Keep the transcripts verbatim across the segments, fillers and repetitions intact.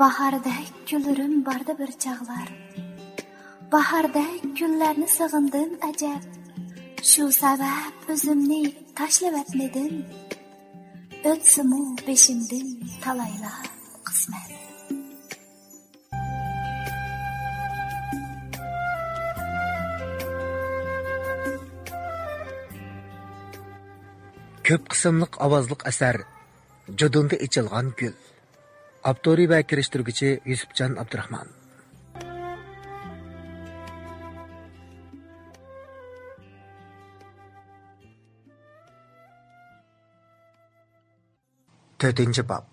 باھاردەك گۈللىرىم باردى بىر چاغلار، باھاردەك گۈللەرنى سېغىندىم ئەجەب. شۇ سەۋەب ئۆزۈمنى تاشلىۋەتمىدىم، ئۆتسىمۇ بېشىمدىن تالايلار قىسمەت. كۆپ قىسىملىق ئاۋازلىق ئەسەر جۇدۇندا ئېچىلغان گۈل. ئاپتورى ۋە كىرىشتۈرگۈچى يۈسۈپجان ئابدۇراخمان. تۆتىنچى باب.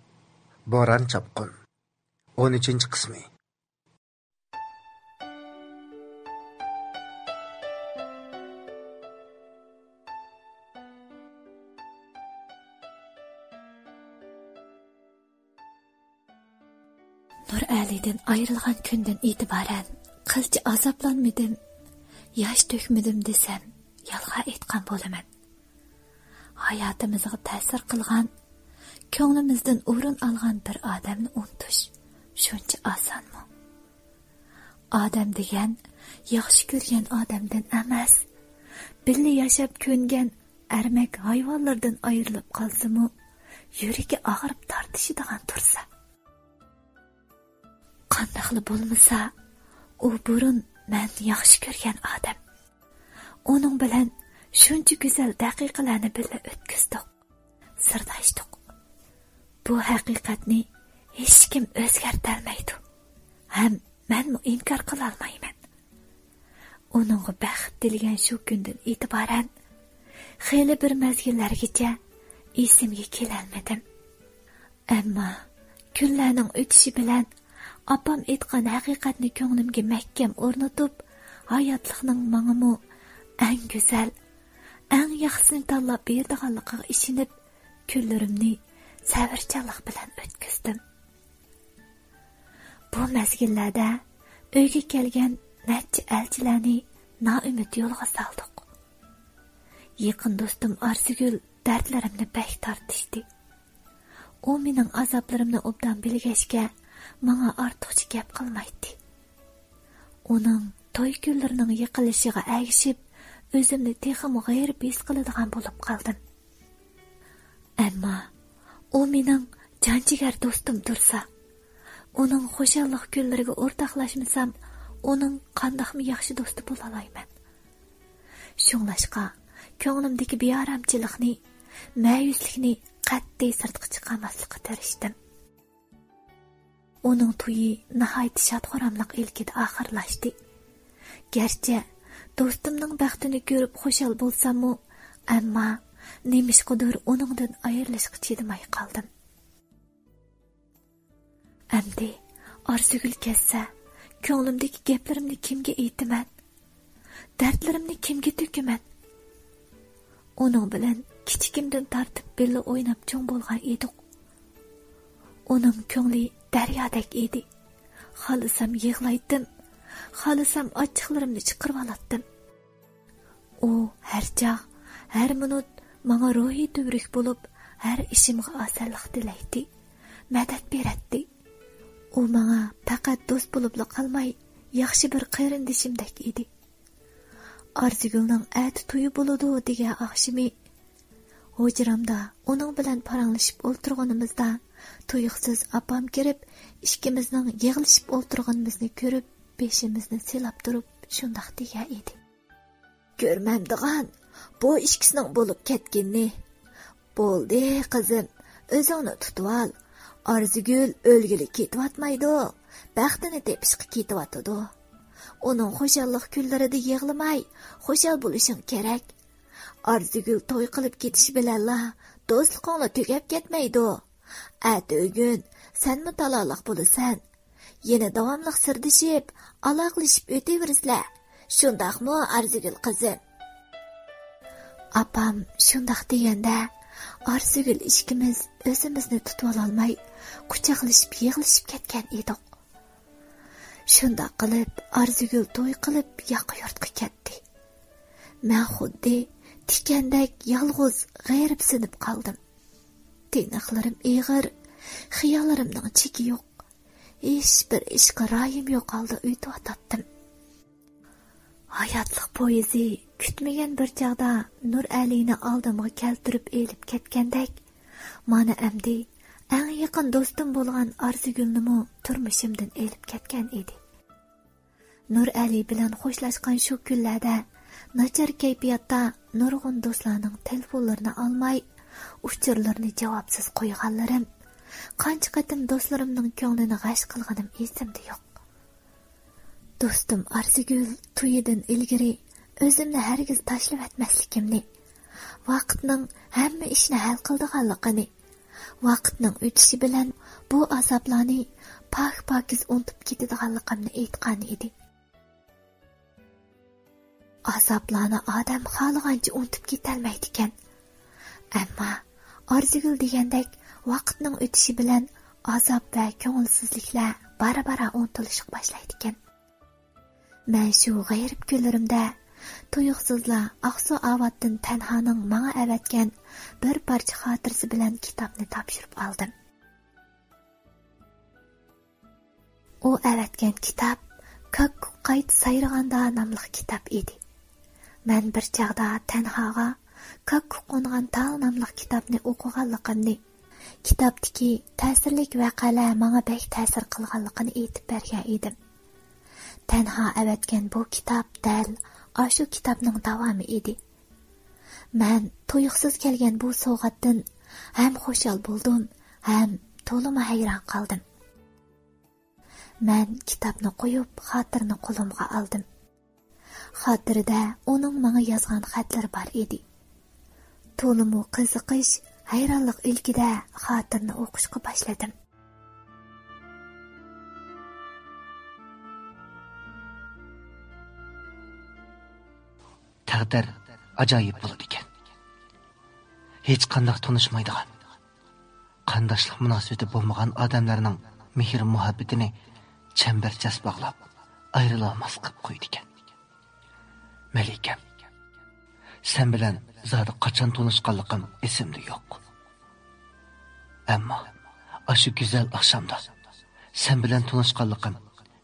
بوران چاپقۇن. ئون ئۈچىنچى قىسمى. نۇرئەلىدىن ئايرىلغان كۈندىن ئېتىبارەن قىلچە ئازابلانمىدىم، ياش تۆكمىدىم دېسەم، يالغان ئېيتقان بولىمەن. ھاياتىمىزغا تەسىر قىلغان، كۆڭلىمىزدىن ئورۇن ئالغان بىر ئادەمنى ئۇنتۇش شۇنچە ئاسانمۇ؟ ئادەم دېگەن ياخشى كۆرگەن ئادەمدىن ئەمەس، بىللە ياشاپ كۆنگەن ئەرمەك ھايۋانلىرىدىن ئايرىلىپ قالسىمۇ، يۈرىكى ئاغرىپ تارتىشىدىغان تۇرسا. قانداقلا بولمىسا، ئۇ بۇرۇن مەن ياخشى كۆرگەن ئادەم. ئۇنىڭ بىلەن شۇنچە گۈزەل دەقىقىلەرنى بىللە ئۆتكۈزدۇق، سىرداشتۇق. بۇ ھەقىقەتنى ھېچكىم ئۆزگەرتەلمەيدۇ. ھەم مەنمۇ ئىنكار قىلالمايمەن. ئۇنىڭغا بەخت تىلىگەن شۇ كۈندىن ئېتىبارەن، خېلى بىر مەزگىللەرگىچە ئېسىمگە كېلەلمىدىم. ئەمما كۈنلەرنىڭ ئۆتۈشى بىلەن، ئاپام ئېيتقان ھەقىقەتنى كۆڭلۈمگە مەھكەم ئورنىتىپ، ھاياتلىقنىڭ ماڭىمۇ ئەڭ گۈزەل، ئەڭ ياخشىسىنى تاللاپ بېرىدىغانلىقىغا ئىشىنىپ، كۈنلىرىمنى سەۋرچانلىق بىلەن ئۆتكۈزدۈم. بۇ مەزگىللەردە ئۆيگە كەلگەن نەچچە ئەلچىلەرنى نائۈمىد يولغا سالدۇق. يېقىن دوستۇم ئارزۇگۈل دەردلىرىمنى بەك تارتىشتى. ئۇ مېنىڭ ئازابلىرىمنى ئوبدان بىلگەچكە، ماڭا ئارتۇقچە گەپ قىلمايتتى. ئۇنىڭ توي كۈنلىرىنىڭ يېقىنلىشىشىغا ئەگىشىپ، ئۆزۈمنى تېخىمۇ غېرىب ھېس قىلىدىغان بولۇپ قالدىم. ئەمما ئۇ مېنىڭ جان جىگەر دوستۇم تۇرسا، ئۇنىڭ خۇشاللىق كۈنلىرىگە ئورتاقلاشمىسام، ئۇنىڭ قانداقمۇ ياخشى دوستى بولالايمەن؟ شۇڭلاشقا، كۆڭلۈمدىكى بىئارامچىلىقنى، مەيۈسلۈكنى قەتئىي سىرتقا چىقارماسلىققا تىرىشتىم. ئۇنىڭ تويى ناھايىتى شاد-خۇراملىق ئىلكىدە ئاخىرلاشتى. گەرچە دوستۇمنىڭ بەختىنى كۆرۈپ خۇشال بولساممۇ، ئەمما نېمىشقىدۇر ئۇنىڭدىن ئايرىلىشقا چىدىماي قالدىم. ئەمدى ئارزۇگۈل كەتسە، كۆڭلۈمدىكى گەپلىرىمنى كىمگە ئېيتىمەن؟ دەردلىرىمنى كىمگە تۆكىمەن؟ ئۇنىڭ بىلەن كىچىكىمدىن تارتىپ بىللە ئويناپ چوڭ بولغان ئىدۇق. ئۇنىڭ كۆڭلى دەريادەك ئىدى. خالىسام يىغلايتتىم، خالىسام ئاچچىقلىرىمنى چىقىرىۋالاتتىم. ئۇ ھەر چاغ، ھەر مىنۇت ماڭا روھىي تۈۋرۈك بولۇپ، ھەر ئىشىمغا ئاسانلىق تىلەيتتى، مەدەت بېرەتتى. ئۇ ماڭا پەقەت دوست بولۇپلا قالماي، ياخشى بىر قېرىندىشىمدەك ئىدى. ئارزۇگۈلنىڭ ئەتە تويى بولىدۇ دېگەن ئاخشىمى، ھۇجرامدا ئۇنىڭ بىلەن پاراڭلىشىپ ئولتۇرغىنىمىزدا، تۇيۇقسىز ئاپام كىرىپ، ئىككىمىزنىڭ يىغلىشىپ ئولتۇرغىنىمىزنى كۆرۈپ، بېشىمىزنى سىلاپ تۇرۇپ، شۇنداق دېگەن ئىدى. كۆرمەمدىغان بۇ ئىككىسىنىڭ بولۇپ كەتكىنىنى. بولدى، قىزىم، ئۆزۈڭنى تۇتۇۋال. ئارزۇگۈل ئۆلگىلى كېتىۋاتمايدۇ، بەختىنى تېپىشقا كېتىۋاتىدۇ. ئۇنىڭ خۇشاللىق كۈنلىرىدە يىغلىماي، خۇشال بولۇشۇڭ كېرەك. ئارزۇگۈل توي قىلىپ كېتىشى بىلەنلا دوستلۇقۇڭلا تۈگەپ كەتمەيدۇ. ئەتىگۈن سەنمۇ تالالىق بولىسەن. يەنە داۋاملىق سىردىشىپ، ئالاقىلىشىپ ئۆتۈۋېرىسىلەر. شۇنداقمۇ، ئارزۇگۈل قىزىم؟ ئاپام شۇنداق دېگەندە، ئارزۇگۈل ئىككىمىز ئۆزىمىزنى تۇتۇۋالالماي، قۇچاقلىشىپ يىغلىشىپ كەتكەن ئىدۇق. شۇنداق قىلىپ، ئارزۇگۈل توي قىلىپ، ياقا يۇرتقا كەتتى. مەن خۇددى تىكەندەك يالغۇز غېرىبسىنىپ قالدىم. تىنىقلىرىم ئېغىر، خىياللىرىمنىڭ چېكى يوق. ھېچ بىر ئىشقا رايىم يوق ھالدا ئۆتۈۋاتاتتىم. ھاياتلىق پويىزى كۈتمىگەن بىر چاغدا نۇرئەلىنى ئالدىمغا كەلتۈرۈپ ئېلىپ كەتكەندەك، مانا ئەمدى ئەڭ يېقىن دوستۇم بولغان ئارزۇگۈلنىمۇ تۇرمۇشۇمدىن ئېلىپ كەتكەن ئىدى. نۇرئەلى بىلەن خوشلاشقان شۇ كۈنلەردە ناچار كەيپىياتتا نۇرغۇن دوستلارنىڭ تېلېفونلىرىنى ئالماي، ئۇچۇرلىرىنى جاۋابسىز قويغانلىرىم، قانچە قېتىم دوستلىرىمنىڭ كۆڭلىنى غەش قىلغىنىم ئېسىمدە يوق. دوستۇم ئارزۇگۈل تويىدىن ئىلگىرى ئۆزۈمنى ھەرگىز تاشلىۋەتمەسلىكىمنى، ۋاقىتنىڭ ھەممە ئىشنى ھەل قىلىدىغانلىقىنى، ۋاقىتنىڭ ئۆتۈشى بىلەن بۇ ئازابلارنى پاك-پاكىز ئۇنتۇپ كېتىدىغانلىقىمنى ئېيتقان ئىدى. ئازابلارنى ئادەم خالىغانچە ئۇنتۇپ كېتەلمەيدىكەن. ئەمما ئارزۇگۈل دېگەندەك ۋاقىتنىڭ ئۆتۈشى بىلەن ئازاب ۋە كۆڭۈلسىزلىكلەر بارا-بارا ئۇنتۇلۇشقا باشلايدىكەن. مەن شۇ غېرىب كۈنلىرىمدە تۇيۇقسىزلا ئاقسۇ ئاۋاتتىن تەنھانىڭ ماڭا ئەۋەتكەن بىر پارچە خاتىرىسى بىلەن كىتابنى تاپشۇرۇپ ئالدىم. ئۇ ئەۋەتكەن كىتاب كاككۇك قايتا سايرىغاندا ناملىق كىتاب ئىدى. مەن بىر چاغدا تەنھاغا كاككۇك قونغان تال ناملىق كىتابنى ئوقۇغانلىقىمنى، كىتابتىكى تەسىرلىك ۋەقەلەر ماڭا بەك تەسىر قىلغانلىقىنى ئېيتىپ بەرگەن ئىدىم. تەنھا ئەۋەتكەن بۇ كىتاب دەل ئاشۇ كىتابنىڭ داۋامى ئىدى. مەن تۇيۇقسىز كەلگەن بۇ سوۋغاتتىن ھەم خۇشال بولدۇم، ھەم تولىمۇ ھەيران قالدىم. مەن كىتابنى قويۇپ، خاتىرىنى قولۇمغا ئالدىم. خاتىرىدە ئۇنىڭ ماڭا يازغان خەتلىرى بار ئىدى. تولىمۇ قىزىقىش، ھەيرانلىق ئىلكىدە خاتىرىنى ئوقۇشقا باشلىدىم. تەقدىر ئاجايىپ بولىدىكەن. ھېچقانداق تونۇشمايدىغان، قانداشلىق مۇناسىۋىتى بولمىغان ئادەملەرنىڭ مېھىر-مۇھەببىتىنى چەمبەرچاس باغلاپ، ئايرىلالماس قىلىپ قويىدىكەن. مەلىكەم، سەن بىلەن زادى قاچان تونۇشقانلىقىم ئېسىمدە يوق. ئەمما ئاشۇ گۈزەل ئاخشامدا سەن بىلەن تونۇشقانلىقىم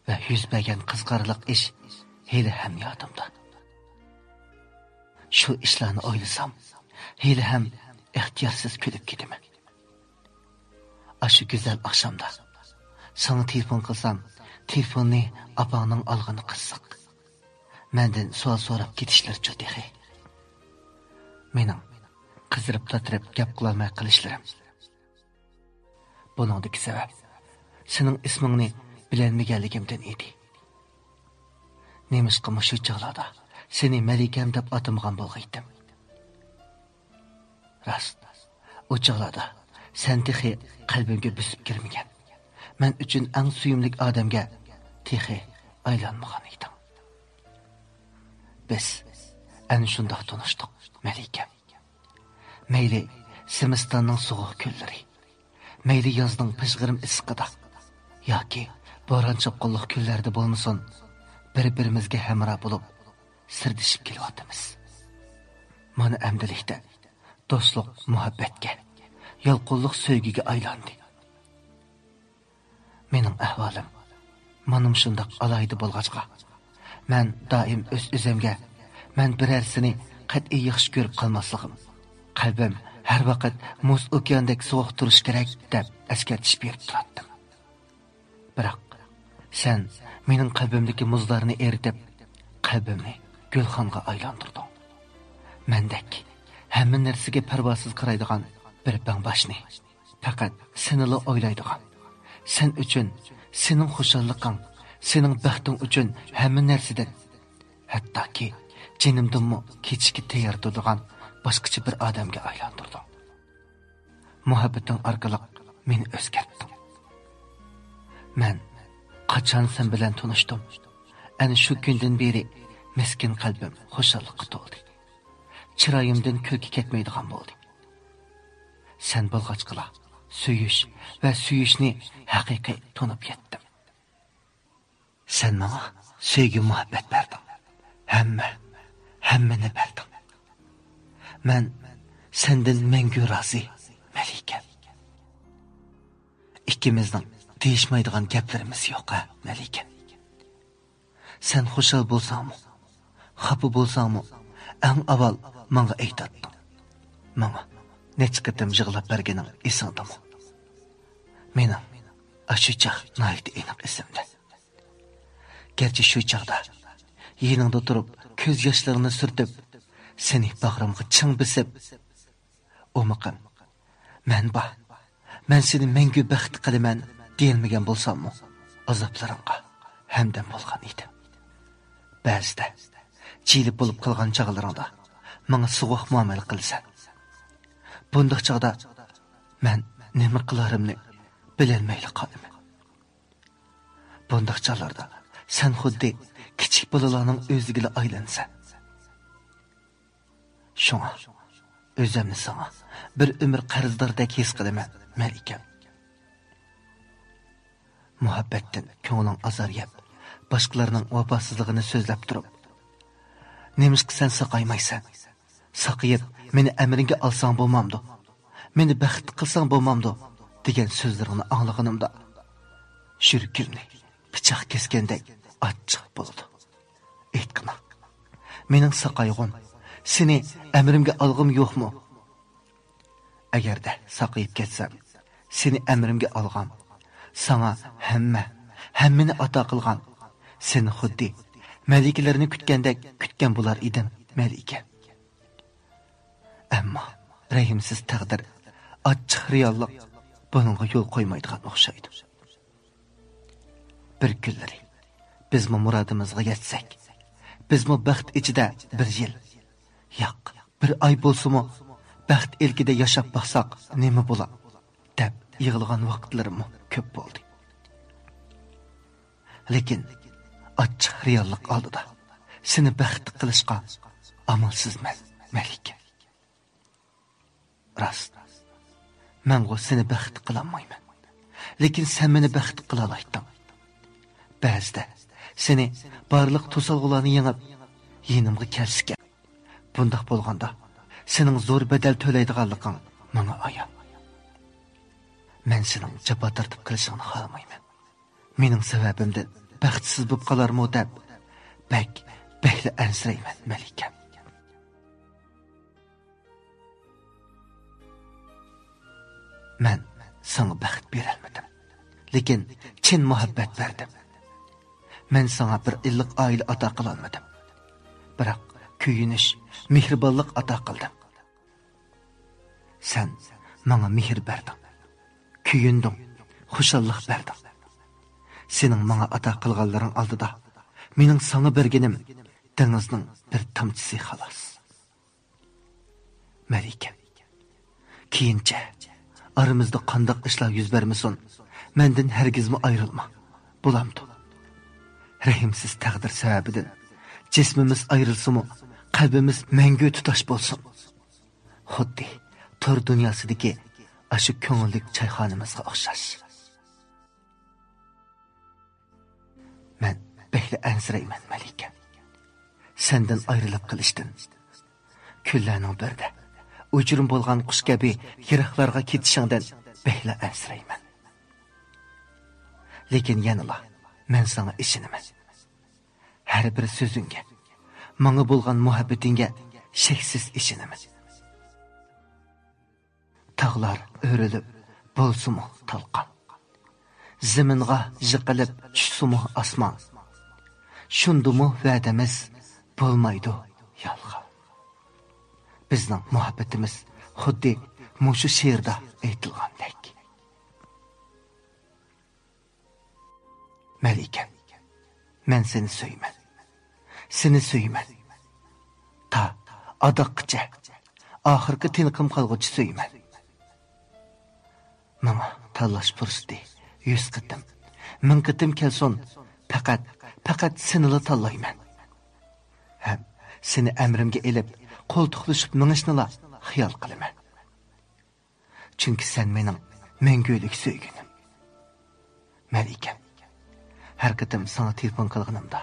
ۋە يۈز بەرگەن قىزىقارلىق ئىش ھېلىھەم يادىمدا. شۇ ئىشلارنى ئويلىسام، ھېلىھەم ئىختىيارسىز كۈلۈپ كېتىمەن. ئاشۇ گۈزەل ئاخشامدا ساڭا تېلېفون قىلسام، تېلېفوننى ئاپاڭنىڭ ئالغىنى قىزىق. مەندىن سوئال سوراپ كېتىشلىرىچۇ تېخى. مېنىڭ قىزىرىپ تاتىرىپ گەپ قىلالماي قېلىشلىرىم. بۇنىڭدىكى سەۋەب سېنىڭ ئىسمىڭنى بىلەلمىگەنلىكىمدىن ئىدى. نېمىشقا مۇشۇ چاغلاردا سېنى مەلىكەم دەپ ئاتىمىغان بولغىيتتىم؟ راست، ئۇ چاغلاردا سەن تېخى قەلبىمگە بۆسۈپ كىرمىگەن، مەن ئۈچۈن ئەڭ سۆيۈملۈك ئادەمگە تېخى ئايلانمىغان ئىدىڭ. بىز ئەنە شۇنداق تونۇشتۇق، مەلىكەم. مەيلى زىمىستاننىڭ سوغۇق كۈنلىرى، مەيلى يازنىڭ پىژغىرىم ئىسسىقىدا ياكى بوران-چاپقۇنلۇق كۈنلەردە بولمىسۇن، بىر-بىرىمىزگە ھەمراھ بولۇپ، سىردىشىپ كېلىۋاتىمىز. مانا ئەمدىلىكتە دوستلۇق مۇھەببەتكە، يالقۇنلۇق سۆيگۈگە ئايلاندى. مېنىڭ ئەھۋالىم مانا مۇشۇنداق ئالاھىدە بولغاچقا، مەن دائىم ئۆز-ئۆزۈمگە، مەن بىرەرسىنى قەتئىي ياخشى كۆرۈپ قالماسلىقىم، قەلبىم ھەر ۋاقىت مۇز ئوكياندەك سوغۇق تۇرۇشى كېرەك، دەپ ئەسكەرتىش بېرىپ تۇراتتىم. بىراق، سەن مېنىڭ قەلبىمدىكى مۇزلارنى ئېرىتىپ، قەلبىمنى گۈلخانغا ئايلاندۇردۇڭ. مەندەك ھەممە نەرسىگە پەرۋاسىز قارايدىغان بىر بەڭباشنى، پەقەت سېنىلا ئويلايدىغان، سەن ئۈچۈن، سېنىڭ خۇشاللىقىڭ، سېنىڭ بەختىڭ ئۈچۈن ھەممە نەرسىدىن، ھەتتاكى جېنىمدىنمۇ كېچىشكە تەييار تۇرىدىغان باشقىچە بىر ئادەمگە ئايلاندۇردۇڭ. مۇھەببىتىڭ ئارقىلىق مېنى ئۆزگەرتتىڭ. مەن قاچان سەن بىلەن تونۇشتۇم، ئەنە شۇ كۈندىن بېرى مىسكىن قەلبىم خۇشاللىققا تولدى. چىرايىمدىن كۈلكە كەتمەيدىغان بولدى. سەن بولغاچقىلا سۆيۈش ۋە سۆيۈشنى ھەقىقىي تونۇپ يەتتىم. سەن ماڭا سۆيگۈ-مۇھەببەت بەردىڭ. ھەممە، ھەممىنى بەردىڭ. مەن سەندىن مەڭگۈ رازى، مەلىكەم. ئىككىمىزنىڭ دېيىشمەيدىغان گەپلىرىمىز يوق ھە، مەلىكە؟ سەن خۇشال بولساڭمۇ، خاپا بولساڭمۇ، ئەڭ ئاۋۋال ماڭا ئېيتاتتىڭ. ماڭا نەچچە قېتىم يىغلاپ بەرگىنىڭ ئېسىڭدىمۇ؟ مېنىڭ ئاشۇ چاغ ناھايىتى ئېنىق ئېسىمدە. گەرچە شۇ چاغدا يېنىڭدا تۇرۇپ، كۆز ياشلىرىڭنى سۈرتۈپ، سېنى باغرىمغا چىڭ بېسىپ، ئومىقىم، مەن بار، مەن سېنى مەڭگۈ بەختلىك قىلىمەن دېيەلمىگەن بولساممۇ، ئازابلىرىڭغا ھەمدەم بولغان ئىدىم. بەزىدە جىلە بولۇپ قالغان چاغلىرىڭدا ماڭا سوغۇق مۇئامىلە قىلىسەن. بۇنداق چاغدا مەن نېمە قىلارىمنى بىلەلمەيلا قالىمەن. بۇنداق چاغلاردا سەن خۇددى كىچىك بالىلارنىڭ ئۆزىگىلا ئايلىنىسەن. شۇڭا ئۆزۈمنى ساڭا بىر ئۆمۈر قەرزداردەك ھېس قىلىمەن، مەلىكەم. مۇھەببەتتىن كۆڭلۈڭ ئازار يەپ، باشقىلارنىڭ ۋاپاسىزلىقىنى سۆزلەپ تۇرۇپ، نېمىشقا سەن ساقايمايسەن؟ ساقىيىپ، مېنى ئەمرىڭگە ئالساڭ بولمامدۇ؟ مېنى بەختلىك قىلساڭ بولمامدۇ؟ دېگەن سۆزلىرىڭنى ئاڭلىغىنىمدا، يۈرىكىمنى پىچاق كەسكەندەك ئاچچىق بولىدۇ. ئېيتقىنا، مېنىڭ ساقايغۇم، سېنى ئەمرىمگە ئالغۇم يوقمۇ؟ ئەگەردە ساقىيىپ كەتسەم، سېنى ئەمرىمگە ئالغان، ساڭا ھەممە، ھەممىنى ئاتا قىلغان، سېنى خۇددى مەلىكىلەرنى كۈتكەندەك كۈتكەن بولار ئىدىم، مەلىكە. ئەمما رەھىمسىز تەقدىر، ئاچچىق رېئاللىق بۇنىڭغا يول قويمايدىغان ئوخشايدۇ. بىر كۈنلىرى بىزمۇ مۇرادىمىزغا يەتسەك، بىزمۇ بەخت ئىچىدە بىر يىل، ياق، بىر ئاي بولسىمۇ بەخت ئىلكىدە ياشاپ باقساق نېمە بولا، دەپ يىغلىغان ۋاقىتلىرىممۇ كۆپ بولدى. لېكىن ئاچچىق رېئاللىق ئالدىدا سېنى بەختلىك قىلىشقا ئامالسىزمەن، مەلىكە. راست، مەنغۇ سېنى بەختلىك قىلالمايمەن. لېكىن سەن مېنى بەختلىك قىلالايتتىڭ. بەزىدە سېنى بارلىق توسالغۇلارنى يېڭىپ، يېنىمغا كەلسىكەن. بۇنداق بولغاندا، سېنىڭ زور بەدەل تۆلەيدىغانلىقىڭ ماڭا ئايان. مەن سېنىڭ جاپا تارتىپ قېلىشىڭنى خالىمايمەن. مېنىڭ سەۋەبىمدىن بەختسىز بولۇپ قالارمۇ دەپ، بەك، بەكلا ئەنسىرەيمەن، مەلىكەم. مەن ساڭا بەخت بېرەلمىدىم، لېكىن چىن مۇھەببەت بەردىم. مەن ساڭا بىر ئىللىق ئائىلە ئاتا قىلالمىدىم، بىراق كۆيۈنۈش، مېھرىبانلىق ئاتا قىلدىم. سەن ماڭا مېھىر بەردىڭ، كۆيۈندۈڭ، خۇشاللىق بەردىڭ. سېنىڭ ماڭا ئاتا قىلغانلىرىڭ ئالدىدا مېنىڭ ساڭا بەرگىنىم دېڭىزنىڭ بىر تامچىسى، خالاس. مەلىكە، كېيىنچە ئارىمىزدا قانداق ئىشلار يۈز بەرمىسۇن، مەندىن ھەرگىزمۇ ئايرىلما، بولامدۇ؟ رەھىمسىز تەقدىر سەۋەبىدىن جىسمىمىز ئايرىلسىمۇ، قەلبىمىز مەڭگۈ تۇتاش بولسۇن. خۇددى تور دۇنياسىدىكى ئاشۇ كۆڭۈللۈك چايخانىمىزغا ئوخشاش. مەن بەكلا ئەنسىرەيمەن، مەلىكە. سەندىن ئايرىلىپ قېلىشتىن، كۈنلەرنىڭ بىرىدە ئۇچۇرۇم بولغان قۇش كەبى يىراقلارغا كېتىشىڭدىن بەكلا ئەنسىرەيمەن. لېكىن يەنىلا مەن ساڭا ئىشىنىمەن. ھەر بىر سۆزۈڭگە، ماڭا بولغان مۇھەببىتىڭگە شەكسىز ئىشىنىمەن. تاغلار ئۆرۈلۈپ بولسىمۇ تالقان، زېمىنغا يىقىلىپ چۈشسىمۇ ئاسمان، شۇندىمۇ ۋەدىمىز بولمايدۇ يالغان. بىزنىڭ مۇھەببىتىمىز خۇددى مۇشۇ شېئىردا ئېيتىلغاندەك. مەلىكەم، مەن سېنى سۆيىمەن. سېنى سۆيىمەن. تا ئاداققىچە، ئاخىرقى تىنىقىم قالغۇچە سۆيىمەن. ماڭا تاللاش پۇرسىتى يۈز قېتىم، مىڭ قېتىم كەلسۇن، پەقەت، پەقەت سېنىلا تاللايمەن. ھەم سېنى ئەمرىمگە ئېلىپ، قولتۇقلىشىپ مېڭىشنىلا خىيال قىلىمەن. چۈنكى سەن مېنىڭ مەڭگۈلۈك سۆيگۈنۈم. مەلىكەم، ھەر قېتىم ساڭا تېلېفون قىلغىنىمدا،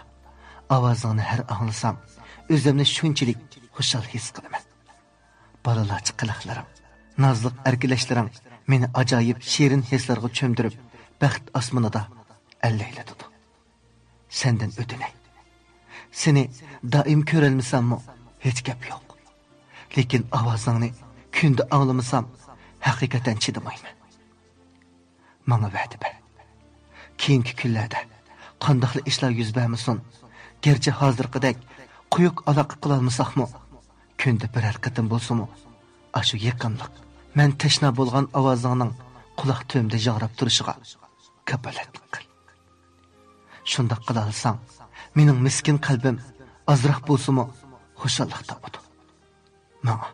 ئاۋازىڭنى ھەر ئاڭلىسام، ئۆزۈمنى شۇنچىلىك خۇشال ھېس قىلىمەن. بالىلارچە قىلىقلىرىڭ، نازلىق ئەركىلەشلىرىڭ مېنى ئاجايىپ شېرىن ھېسلارغا چۆمدۈرۈپ، بەخت ئاسمىنىدا ئەللەيلىتىدۇ. سەندىن ئۆتۈنەي. سېنى دائىم كۆرەلمىسەممۇ ھېچ گەپ يوق. لېكىن ئاۋازىڭنى كۈندە ئاڭلىمىسام، ھەقىقەتەن چىدىمايمەن. ماڭا ۋەدە بەر. كېيىنكى كۈنلەردە قانداقلا ئىشلار يۈز بەرمىسۇن، گەرچە ھازىرقىدەك قويۇق ئالاقە قىلالمىساقمۇ، كۈندە بىرەر قېتىم بولسىمۇ، ئاشۇ يېقىملىق، مەن تەشنا بولغان ئاۋازىڭنىڭ قۇلاق تۈۋىمدە ياڭراپ تۇرۇشىغا كاپالەتلىك قىل. شۇنداق قىلالىساڭ، مېنىڭ مىسكىن قەلبىم ئازراق بولسىمۇ خۇشاللىق تاپىدۇ. ماڭا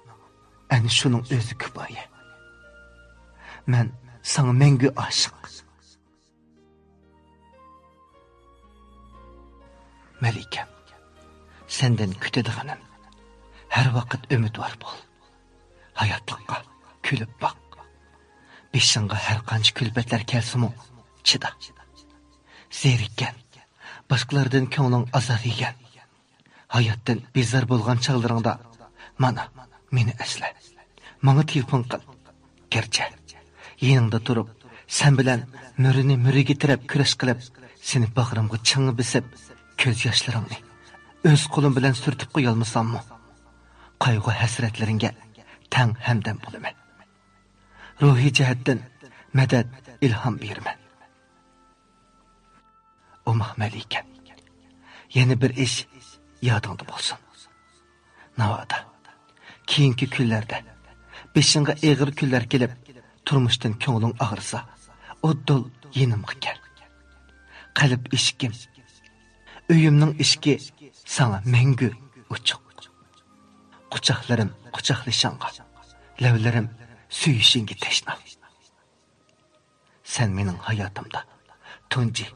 ئەنە شۇنىڭ ئۆزى كۇپايە. مەن ساڭا مەڭگۈ ئاشىق. مەلىكەم، سەندىن كۈتىدىغىنىم، ھەر ۋاقىت ئۈمىدۋار بول. ھاياتلىققا كۈلۈپ باق. بېشىڭغا ھەر قانچە كۈلپەتلەر كەلسىمۇ، چىدا. زېرىككەن، باشقىلاردىن كۆڭلۈڭ ئازار يېگەن، ھاياتتىن بىزار بولغان چاغلىرىڭدا، مانا، مېنى ئەسلە. ماڭا تېلېفون قىل. گەرچە يېنىڭدا تۇرۇپ، سەن بىلەن مۈرىنى مۈرىگە تىرەپ كۈرەش قىلىپ، سېنى باغرىمغا چىڭ بېسىپ، كۆز ياشلىرىڭنى ئۆز قولۇم بىلەن سۈرتۈپ قويالمىساممۇ، قايغۇ ھەسرەتلىرىڭگە تەڭ ھەمدەم بولىمەن. روھىي جەھەتتىن مەدەت، ئىلھام بېرىمەن. ئوماق مەلىكەم، يەنە بىر ئىش يادىڭدا بولسۇن. ناۋادا، كېيىنكى كۈنلەردە بېشىڭغا ئېغىر كۈنلەر كېلىپ، تۇرمۇشتىن كۆڭلۈڭ ئاغرىسا، ئۇدۇل يېنىمغا كەل. قەلب ئىشىكىم، ئۆيۈمنىڭ ئىشىكى ساڭا مەڭگۈ ئوچۇق. قۇچاقلىرىم قۇچاقلىشىڭغا، لەۋلىرىم سۆيۈشۈڭگە تەشنا. سەن مېنىڭ ھاياتىمدا تۇنجى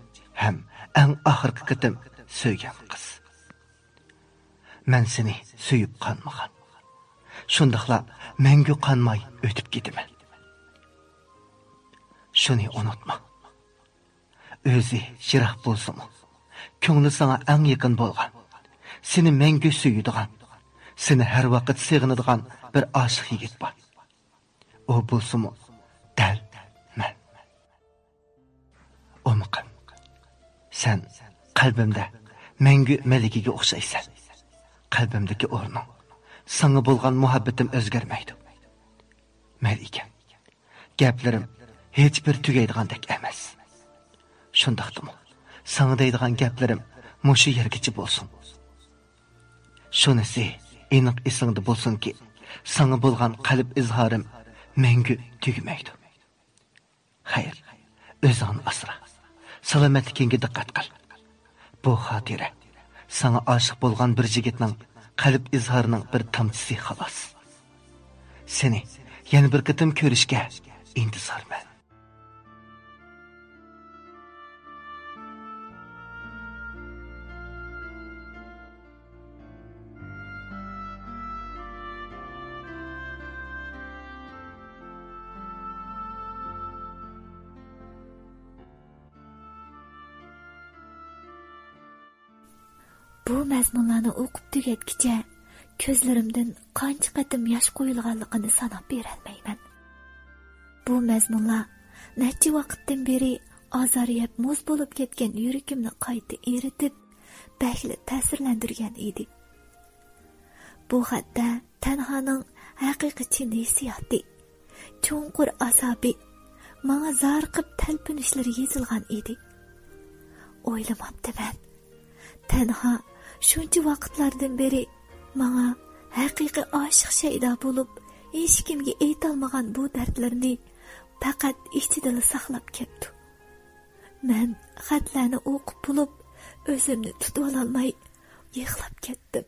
ھەم ئەڭ ئاخىرقى قېتىم سۆيگەن قىز. مەن سېنى سۆيۈپ قانمىغان، شۇنداقلا مەڭگۈ قانماي ئۆتۈپ كېتىمەن. شۇنى ئۇنتۇما. ئۆزى يىراق بولسىمۇ، كۆڭلى ساڭا ئەڭ يېقىن بولغان، سېنى مەڭگۈ سۆيىدىغان، سېنى ھەر ۋاقىت سېغىنىدىغان بىر ئاشىق يىگىت بار. ئۇ بولسىمۇ دەل مەن. ئومىقىم، سەن قەلبىمدە مەڭگۈ مەلىكىگە ئوخشايسەن. قەلبىمدىكى ئورنۇڭ، ساڭا بولغان مۇھەببىتىم ئۆزگەرمەيدۇ. مەلىكەم، گەپلىرىم ھېچبىر تۈگەيدىغاندەك ئەمەس. شۇنداقتىمۇ، ساڭا دەيدىغان گەپلىرىم مۇشۇ يەرگىچە بولسۇن. شۇنىسى ئېنىق ئېسىڭدە بولسۇنكى، ساڭا بولغان قەلب ئىزھارىم مەڭگۈ تۈگىمەيدۇ. خەير، ئۆزۈڭنى ئاسرا. سالامەتلىكىڭگە دىققەت قىل. بۇ خاتىرە ساڭا ئاشىق بولغان بىر يىگىتنىڭ قەلب ئىزھارىنىڭ بىر تامچىسى، خالاس. سېنى يەنە بىر قېتىم كۆرۈشكە ئىنتىزارمەن. بۇ مەزمۇنلارنى ئوقۇپ تۈگەتكىچە كۆزلىرىمدىن قانچە قېتىم ياش قۇيۇلغانلىقىنى ساناپ بېرەلمەيمەن. بۇ مەزمۇنلار نەچچە ۋاقىتتىن بېرى ئازار يەپ مۇز بولۇپ كەتكەن يۈرىكىمنى قايتا ئېرىتىپ، بەكلا تەسىرلەندۈرگەن ئىدى. بۇ خەتتە تەنھانىڭ ھەقىقىي چىن ھېسسىياتى، چوڭقۇر ئازابى، ماڭا زارىقىپ تەلپۈنۈشلىرى يېزىلغان ئىدى. ئويلىماپتىمەن، تەنھا شۇنچە ۋاقىتلاردىن بېرى ماڭا ھەقىقىي ئاشىق شەيدا بولۇپ، ھېچكىمگە ئېيتالمىغان بۇ دەردلىرىنى پەقەت ئىچىدىلا ساقلاپ كەپتۇ. مەن خەتلەرنى ئوقۇپ بولۇپ، ئۆزۈمنى تۇتۇۋالالماي يىغلاپ كەتتىم.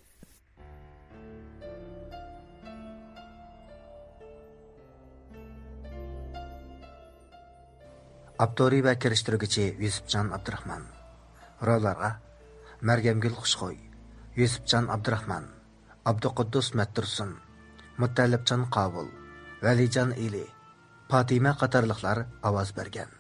ئاپتورى ۋە كىرىشتۈرگۈچى يۈسۈپجان ئابدۇراخمان. روللارغا مەرگەمگۈل خۇشخۇي، يۈسۈپجان ئابدۇراخمان، ئابدۇقۇددۇس مەتتۇرسۇن، مۇتەللىپجان قاۋۇل، ۋەلىجان ئىلى، پاتىمە قاتارلىقلار ئاۋاز بەرگەن.